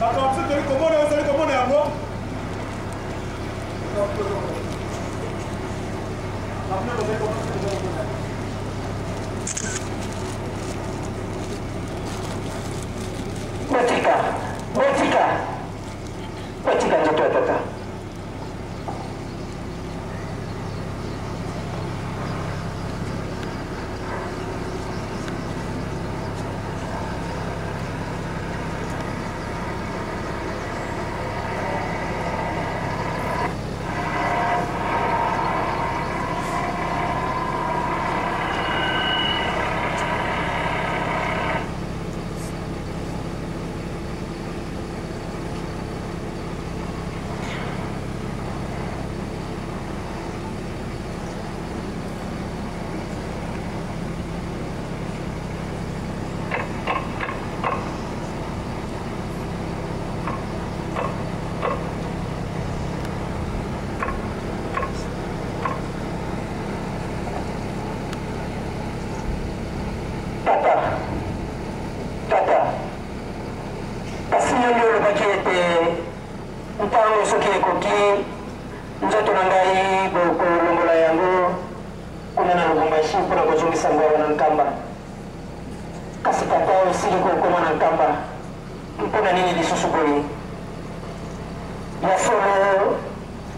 Makambo biso toli komona, ozali komona yango. Botika, botika, botika nzoto ya tata. Tata, tata, kasi yo nde olobaki ete ntango soki ekoki nzoto na ngai bokolongola yango kuna na Lubumbashi mpo na kozongisa yango awa na Nkamba. Kasi tata, osili kokoma na Nkamba, mpo na nini lisusu boye? Ya solo,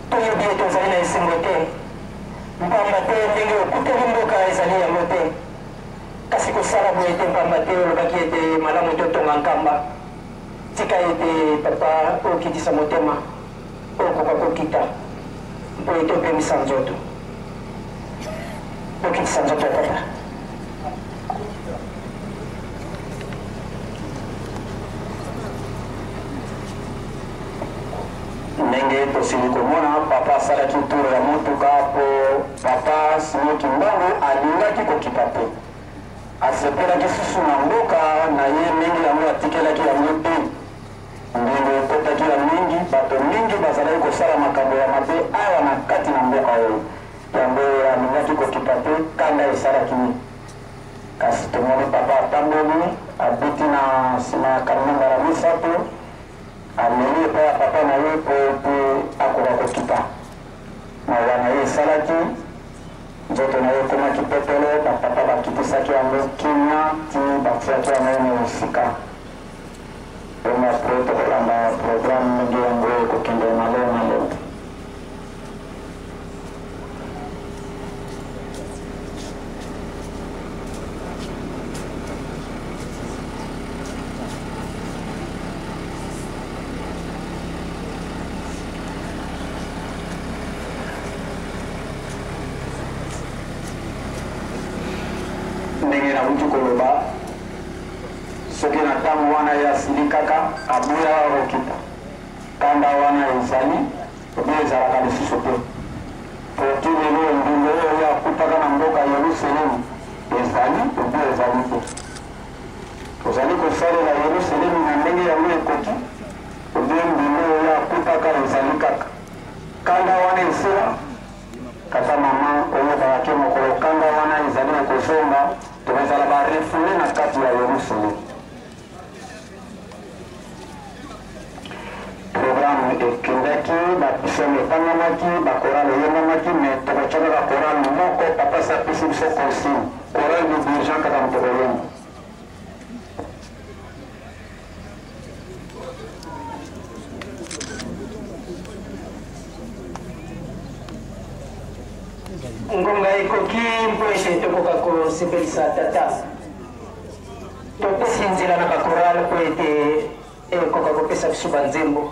toyebi ete ozali na esengo te, mpamba te ndenge okuteli mboka ezali yango te. Kasi kosala boye te, mpamba te olobaki ete malamu totonga Nkamba. Tika ete papa okitisa motema, okoka kokita mpo ete opemisa nzoto. Okitisa nzoto ya tata. Ndenge tosili komona, papa asalaki tour ya motuka mpo papa Simon Kimbangu alingaki kokita te. Asepelaki susu na mboka na ye ndenge yango atikelaki yango te. Mbindo ekotaki ya mingi, bato mingi bazalaki kosala makambo ya mabe awa na kati na mboka oyo. Yango alingaki kokita te, kanda esalaki ye. Kasi tomoni papa atamboli, abeti na nsima ya camion mbala misato, amemi epai ya papa na ye mpo ete akoka kokita. Mawa na ye esalaki nzoto na ye ekomaki pepele, bapapa bakitisaki yango kimia ti batiaki yango na esika. Bongo apres tokolanda programme ndenge yango ekokende malembe malembe. Ndenge nauti koloba, soki na ntango wana ye asilikaka, aboyaka kokita, kanda wana ezali obe ezalaka lisusu te. Po ti lelo mbindo oyo ye akutaka na mboka Yelusalemi ezali obe ezali te. Tozali kosalela Yelusalemi na ndenge yango ekoki, obe mbindo oyo ye akutaka ezali kaka. Kanda wana esila? Tata mama oyebaka ke mokolo kanda wana ezali ekozonga, tokozala ba refoule na kati ya Yerusalemi. Programme ekendaki, ba psaume etangamaki, ba chorale eyembamaki, mais tokotya kaka chorale moko. Papa sa apesi biso consigne, chorale de dirigeant kaka moto koyemba. Ngonga ekoki mpo ete tokoka kosepelisa tata. Topesi nzela na bakorale mpo ete ekoka kopesa biso banzembo.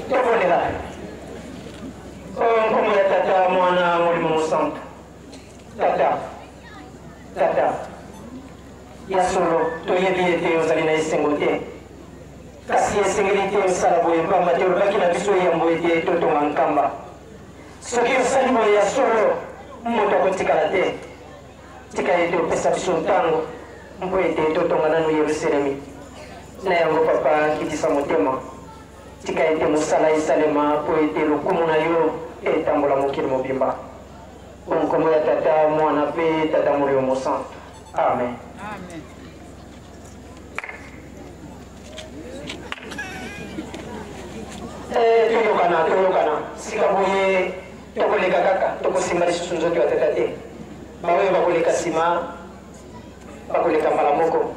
Tobondela. O nkombo ya Tata, Mwana, Molimo Mosantu. Tata, Tata, ya solo toyebi ete ozali na esengo te, kasi esengeli te osala boye, mpamba te olobaki na biso yambo ete totonga nkamba. Soki osali boye, ya solo moto akotikala te. Tika ete opesa biso ntango mpo ete totonga nanu Yerusalemi. Na yango, Papa, kitisa motema. Tika ete mosala esalema mpo ete lokumu na yo etambola mokili mobimba. O nkombo ya Tata, Mwana mpe Tata Molimo Mosantu. Amen. Amen. Eh, toyokana, toyokana. Sika boye tokoleka kaka, tokosimba lisusu nzoto ya tata te. Baoyo bakoleka nsima bakoleka mbala moko.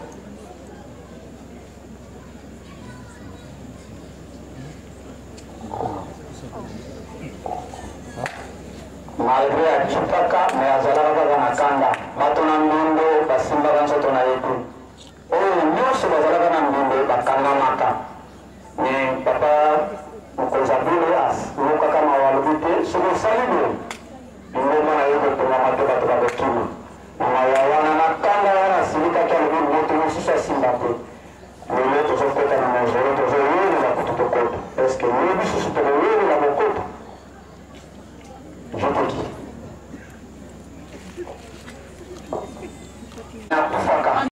Malgre akipaka, me azalaka kaka na kanda. Bato na ndondo basimbaka nzoto na ye te.